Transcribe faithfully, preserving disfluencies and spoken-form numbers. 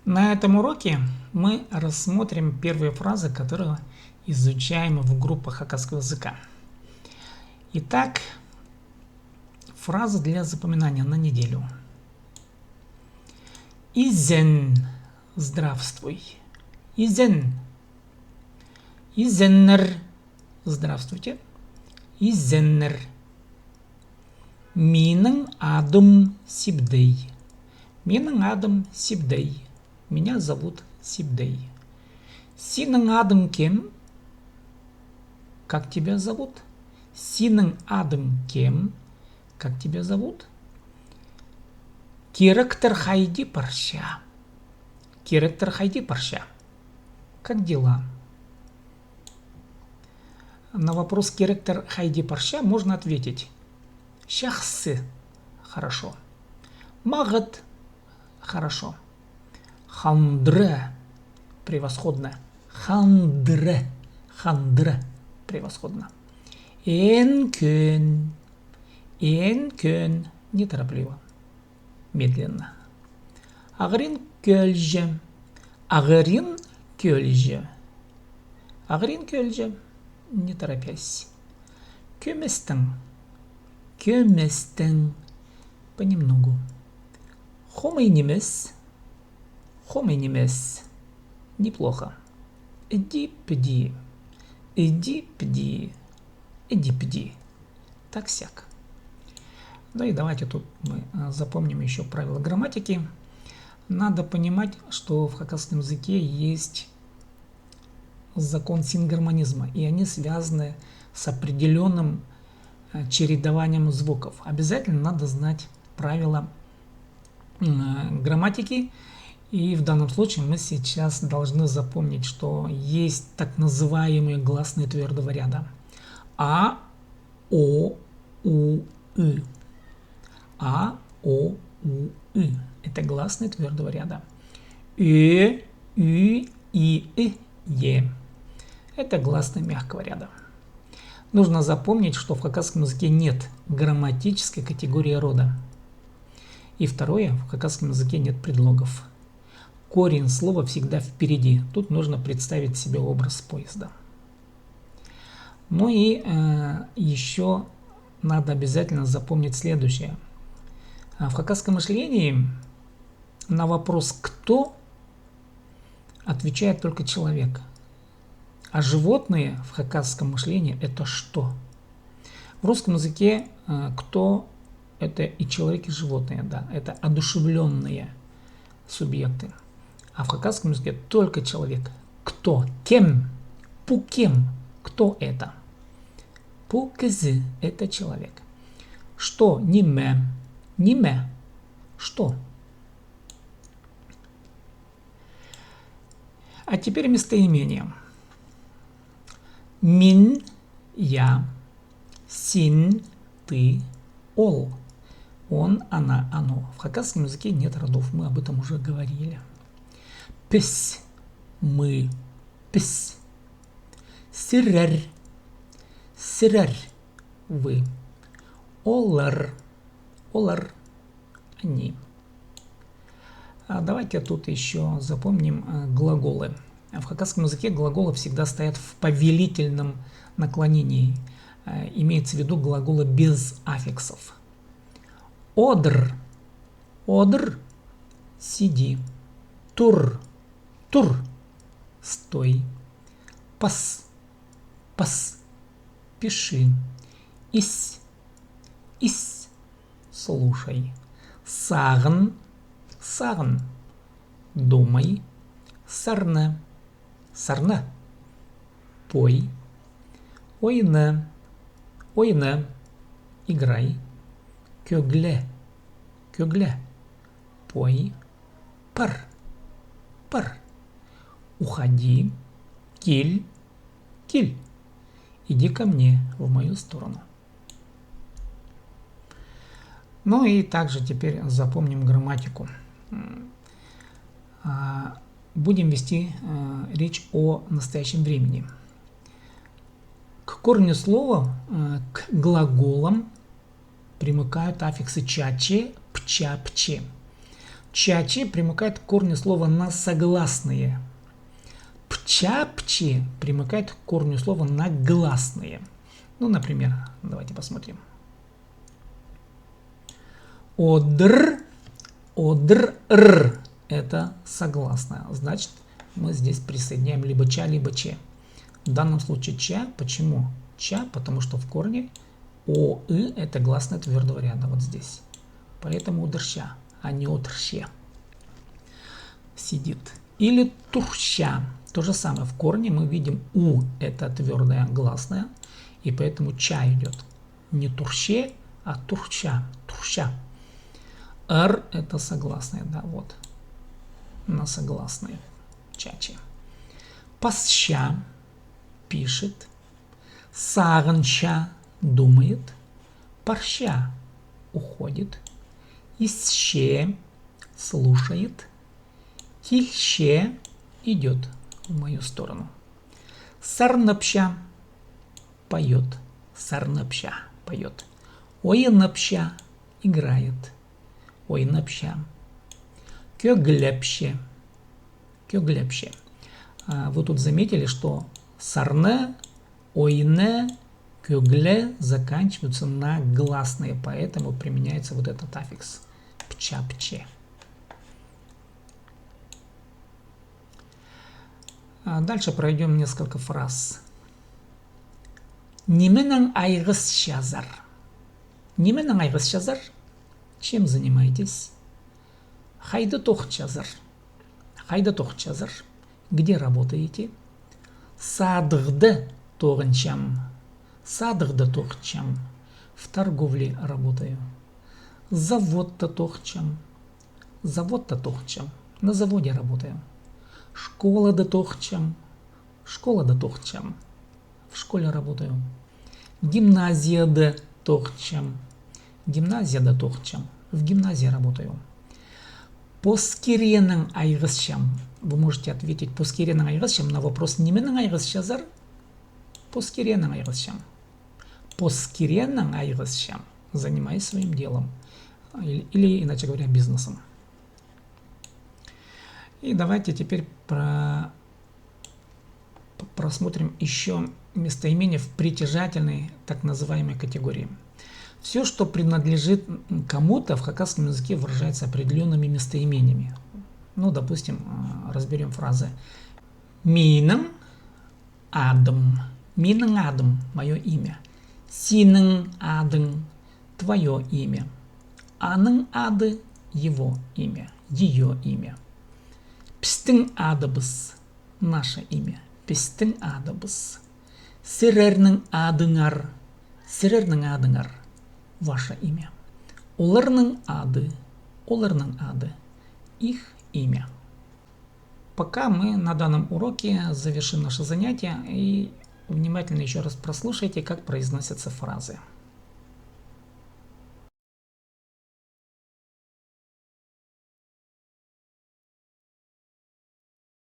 На этом уроке мы рассмотрим первые фразы, которые изучаем в группах хакасского языка. Итак, фразы для запоминания на неделю. Изен. Здравствуй. Изен. Изеннер. Здравствуйте. Изеннер. Минің адым Сибдей. Минің адым Сибдей. Меня зовут Сибдей. Синің адың кем? Как тебя зовут? Синің адың кем? Как тебя зовут? Киректер хайди парча? Киректер хайди парча? Как дела? На вопрос «Киректер хайди парча?» можно ответить: чахсы, хорошо. Мағат, хорошо. Хандыра, превосходно. Хандыра, хандыра, превосходно. Ен кӧн, ен кӧн, неторопливо. Медленно. Ағырин кӧлҷе. Ағырин кӧлҷе. Ағырин кӧлҷе. Не торопясь. Кӧместең. Кӧместең. Понемногу. Хомай нимес. Хомай нимес. Неплохо. Іди-піди. Іди-піди. Іди-піди. Так-сяк. Ну и давайте тут мы, а, запомним ещё правила грамматики. Надо понимать, что в хакасском языке есть закон сингармонизма, и они связаны с определённым, э, чередованием звуков. Обязательно надо знать правила, м, э, грамматики. И в данном случае мы сейчас должны запомнить, что есть так называемые гласные твёрдого ряда. А, о, у, ы. А, о, у, ы. Это гласные твёрдого ряда. Ӧ, ӱ, и, і, е. Это гласные мягкого ряда. Нужно запомнить, что в хакасском языке нет грамматической категории рода. И второе, в хакасском языке нет предлогов. Корень слова всегда впереди. Тут нужно представить себе образ поезда. Ну и, э, ещё надо обязательно запомнить следующее. А, в хакасском мышлении на вопрос «кто?» отвечает только человек. А животные в хакасском мышлении — это что? В русском языке, э, «кто» — это и человек, и животное, да, это одушевлённые субъекты. А в хакасском языке только человек. Кто? Кем? Пу кем? Кто это? Пу кізі — это человек. Что? Ниме? Ниме? Что? А теперь местоимение. Мин, я, син, ты, ол. Он, она, оно. В хакасском языке нет родов, мы об этом уже говорили. Піс, мы, піс. Сірер, сірер, вы. Олар, олар, они. А давайте тут ещё запомним, э, глаголы. В хакасском языке глаголы всегда стоят в повелительном наклонении. Э, имеется в виду глаголы без аффиксов. Одыр. Одыр. Сиди. Тур. Тур. Стой. Пас. Пас. Пиши. Ис. Ис. Слушай. Сағын. Сағын. Думай. Сарна. Сарна. Пой. Ойна. Ойна. Играй. Кӧгле. Кӧгле. Пой. Пар. Пар. Уходи. Кил. Кил. Иди ко мне, в мою сторону. Ну и также теперь запомним грамматику. М, а, будем вести, э, речь о настоящем времени. К корню слова, э, к глаголам примыкают аффиксы чаче, пча, пче. Чачи примыкает к корню слова на согласные. Пчапчи примыкает к корню слова на гласные. Ну, например, давайте посмотрим. Одыр, одыр, р. Это согласная. Значит, мы здесь присоединяем либо ча, либо че. В данном случае ча. Почему ча? Потому что в корне о, ы — это гласная твёрдого ряда, вот здесь. Поэтому одырча, а не одырче. Сидит. Или турча. То же самое. В корне мы видим у — это твёрдая гласная, и поэтому ча идёт. Не турче, а турча. Турча. Р — это согласная, да, вот. На согласные. Чачи. Пасча. Пишет. Сағынча. Думает. Парча. Уходит. Исче. Слушает. Килче. Идёт в мою сторону. Сарнапча. Поёт. Сарнапча. Поёт. Ойнапча. Играет. Ойнапча. Кӧглепче. Кӧглепче. А, вы тут заметили, что сарна, ойна, кӧгле заканчиваются на гласные, поэтому применяется вот этот аффикс. Пчапче. А дальше пройдём несколько фраз. Нименең айғасчазар? Нименең айғасчазар? Чем занимаетесь? Хайда тоғынчазар? Хайда тоғынчазар? Где работаете? Садығда тоғынчам. Садығда тоғынчам. В торговле работаю. Заводта тоғынчам. Заводта тоғынчам. На заводе работаю. Школада тоғынчам. Школада тоғынчам. В школе работаю. Гимназияда тоғынчам. Гимназияда тоғынчам. В гимназии работаю. Пос киренең айғасчам. Вы можете ответить: пос киренең айғасчам на вопрос: нименең айғасчазар? Пос киренең айғасчам. Пос киренең айғасчам. Занимаюсь своим делом. Или, или, иначе говоря, бизнесом. И давайте теперь про-, п-, просмотрим ещё местоимение в притяжательной, так называемой категории. Всё, что принадлежит, м, кому-то, в хакасском языке выражается определёнными местоимениями. Ну, допустим, а, разберём фразы. Минің адым. Минің адым, моё имя. Синің адың, твоё имя. Аның ады, его имя, её имя. Пістің адыбыс, наше имя. Пістің адыбыс. Сірернің адыңар, сірернің адыңар, ваше имя. Оларның ады, оларның ады, их имя. Пока мы на данном уроке завершим наше занятие и внимательно ещё раз прослушайте, как произносятся фразы.